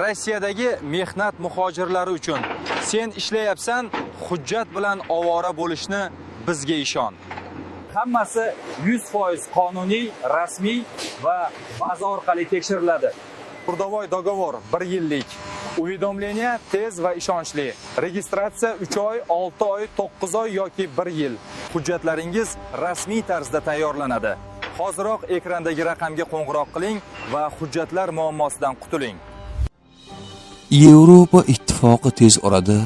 Rossiyadagi mehnat muhojirlari uchun sen ishlayapsan, hujjat bilan ovora bo'lishni bizga ishon. Hammasi 100% qonuniy, rasmiy va baza orqali tekshiriladi. Трудовой договор 1 yillik. Уведомление tez va ishonchli. Registratsiya 3 oy, 6 oy, 9 oy yoki 1 yil. Hujjatlaringiz rasmiy tarzda tayyorlanadi. Hoziroq ekrandagi raqamga qo'ng'iroq qiling va hujjatlar muammosidan qutuling. Yevropa Ittifoqi tez orada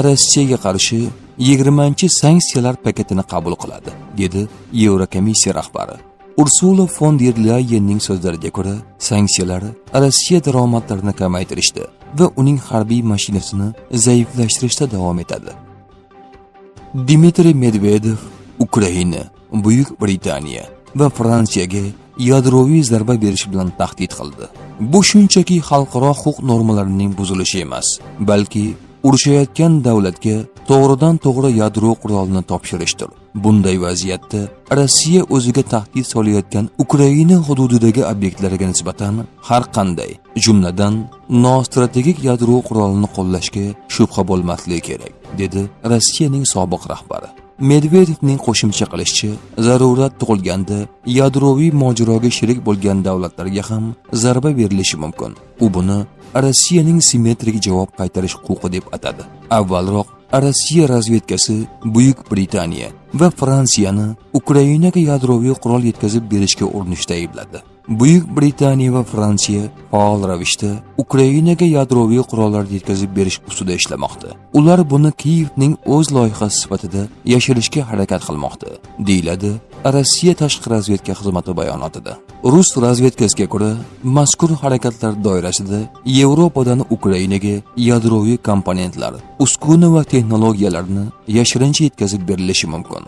Rossiyaga qarshi 20-sanksiyalar paketini qabul qiladi, dedi Yevrokomissiya rahbari. Ursula fon der Lyayenning so'zlariga ko'ra, sanksiyalar Rossiya daromadlarini kamaytirishda va uning harbiy mashinasini zaiflashtirishda davom etadi. Dmitriy Medvedev Ukraina, Buyuk Britaniya va Fransiyaga yadroviy zarba berish bilan tahdid qildi. Bu shunchaki xalqaro huquq normalarining buzilishi emas, balki urushayotgan davlatga to'g'ridan to'g'ri yadro qurolini topshirishdir. Bunday vaziyatda Rossiya o'ziga tahdid solayotgan Ukraina hududidagi obyektlarga nisbatan har qanday, jumladan, nostrategik yadro qurolini qo'llashga shubha bo'lmasligi kerak, dedi Rossiyaning sobiq rahbari. Medvedevning qo'shimcha qilishicha, zarurat tug'ilganda yadroviy mojaroga sherik bo'lgan davlatlarga ham zarba berilishi mumkin. U buni Rossiyaning simmetrik javob qaytarish huquqi deb atadi. Avvalroq Rossiya razvedkasi Buyuk Britaniya va Fransiyani Ukrainaga yadroviy qurol yetkazib berishga urinishda aybladi. Buyuk Britaniya va Fransiya faol ravishda Ukrainaga yadroviy qurollar yetkazib berish ustida ishlamoqda. Ular buni Kiyevning o'z loyihasi sifatida yashirishga harakat qilmoqda, deyiladi Rossiya tashqi razvedka xizmati bayonotida. Rus razvedkasiga ko'ra, mazkur harakatlar doirasida Yevropadan Ukrainaga yadroviy komponentlar, uskuna va texnologiyalarni yashirincha yetkazib berilishi mumkin.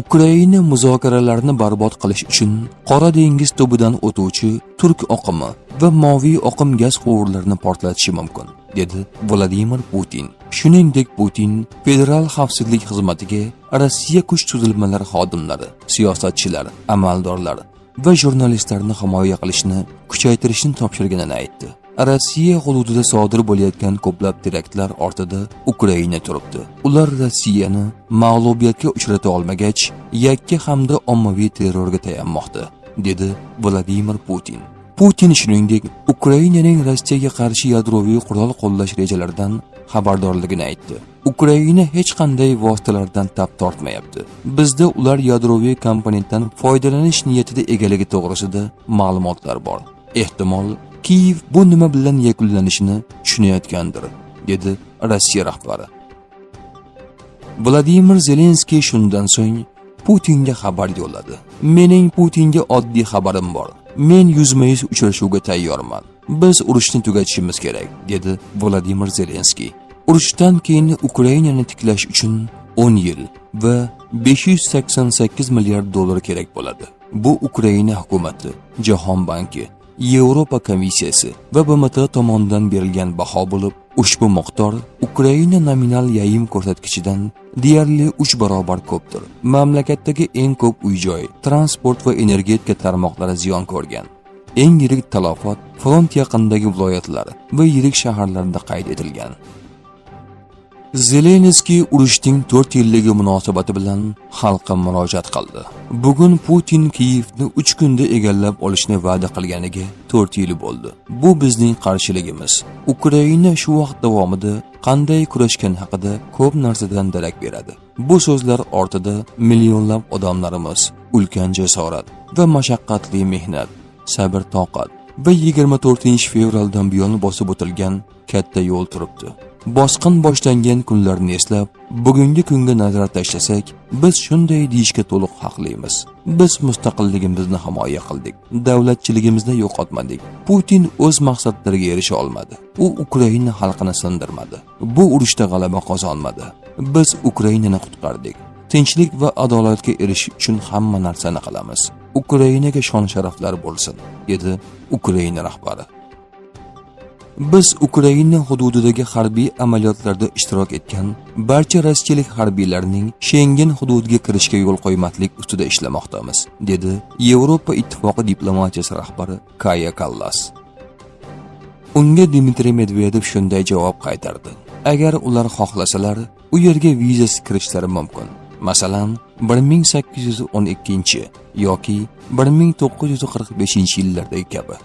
Ukraina muzokaralarni barbod qilish uchun Qora dengiz tubidan o'tuvchi Turk oqimi va Moviy oqim gaz quvurlarini portlatishi mumkin, dedi Vladimir Putin. Shuningdek, Putin Federal xavfsizlik xizmatiga Rossiya kuch tuzilmalari xodimlari, siyosatchilar, amaldorlar va jurnalistlarni himoya qilishni kuchaytirishni topshirganini aytdi. Rossiya hududida sodir bo'layotgan ko'plab teraktlar ortida Ukraina turibdi. Ular Rossiyani mag'lubiyatga uchrata olmagach, yakka hamda ommaviy terrorga tayanmoqda, dedi Vladimir Putin. Putin shuningdek, Ukrainaning Rossiyaga qarshi yadroviy qurol qo'llash rejalaridan xabardorligini aytdi. Ukraina hech qanday vositalardan tap tortmayapti. Bizda ular yadroviy komponentdan foydalanish niyatida egaligi to'g'risida ma'lumotlar bor. Ehtimol, Kiyev bu nima bilan yakunlanishini tushunayotgandir, dedi Rossiya rahbari. Vladimir Zelenskiy shundan so'ng Putinga xabar yo'lladi. "Mening Putinga oddiy xabarim bor. Men yuzma-yuz uchrashuvga tayyorman. Biz urushni tugatishimiz kerak", dedi Vladimir Zelenskiy. Urushdan keyin Ukrainani tiklash uchun 10 yil va 588 milliard dollar kerak bo'ladi. Bu Ukraina hukumati, Jahon banki, Yevropa komissiyasi va BMT tomonidan berilgan baho bo'lib, ushbu miqdor Ukraina nominal YAIM ko'rsatkichidan deyarli 3 barobar ko'pdir. Mamlakatdagi eng ko'p uy-joy, transport va energetika tarmoqlari ziyon ko'rgan. Eng yirik talafot front yaqinidagi viloyatlar va yirik shaharlarda qayd etilgan. Zelenskiy urushning 4 yilligi munosabati bilan xalqqa murojaat qildi. "Bugun Putin Kiyevni 3 kunda egallab olishni va'da qilganiga 4 yil bo'ldi. Bu bizning qarshiligimiz. Ukraina shu vaqt davomida qanday kurashgani haqida ko'p narsadan darak beradi. Bu so'zlar ortida millionlab odamlarimiz ulkan jasorat va mashaqqatli mehnat, sabr toqat va 24 fevraldan buyon bosib o'tilgan katta yo'l turibdi. Bosqin boshlangan kunlarni eslab, bugungi kunga nazar tashlasak, biz shunday deyishga to'liq haqlimiz. Biz mustaqilligimizni himoya qildik, davlatchiligimizni yo'qotmadik. Putin o'z maqsadlariga erisha olmadi. U Ukraina xalqini sindirmadi. Bu urushda g'alaba qozonmadi. Biz Ukrainani qutqardik. Tinchlik va adolatga erishish uchun hamma narsani qilamiz. Ukrainaga shon sharaflar bo'lsin", dedi Ukraina rahbari. Biz Ukraina hududidagi harbiy amaliyotlarda ishtirok etgan barcha rossiyalik harbiylarning Shengen hududiga kirishga yo'l qo'ymaslik ustida ishlamoqdamiz, dedi Yevropa Ittifoqi diplomatiyasi rahbari Kaya Kallas. Unga Dmitriy Medvedev shunday javob qaytardi: "Agar ular xohlasalar, u yerga vizasiz kirishlari mumkin. Masalan, 1812 yoki 1945-yillardagi kabi."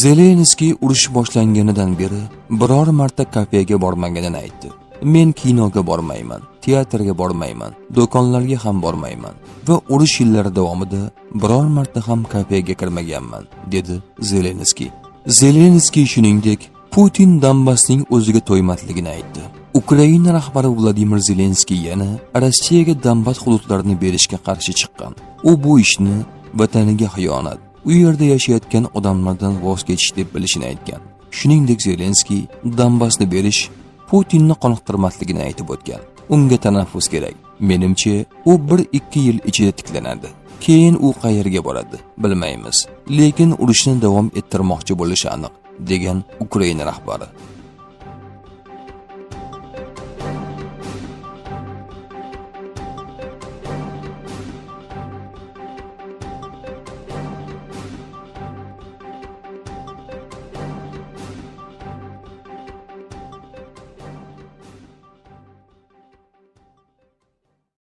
Zelenskiy urush boshlanganidan beri biror marta kafega bormaganini aytdi. "Men kinoga bormayman, teatrga bormayman, do'konlarga ham bormayman va urush yillari davomida biror marta ham kafega kirmaganman", dedi Zelenskiy. Zelenskiy shuningdek, Putin Donbassning o'ziga to'ymasligini aytdi. Ukraina rahbari Vladimir Zelenskiy yana Rossiyaga Donbass hududlarini berishga qarshi chiqqan. U bu ishni vataniga xiyonat, u yerda yashayotgan odamlardan voz kechish deb bilishini aytgan. Shuningdek, Zelenskiy Donbassni berish Putinni qoniqtirmasligini aytib o'tgan. "Unga tanaffus kerak. Menimcha, u 1-2 yil ichida tiklanadi. Keyin u qayerga boradi, bilmaymiz. Lekin urushni davom ettirmoqchi bo'lishi aniq", degan Ukraina rahbari.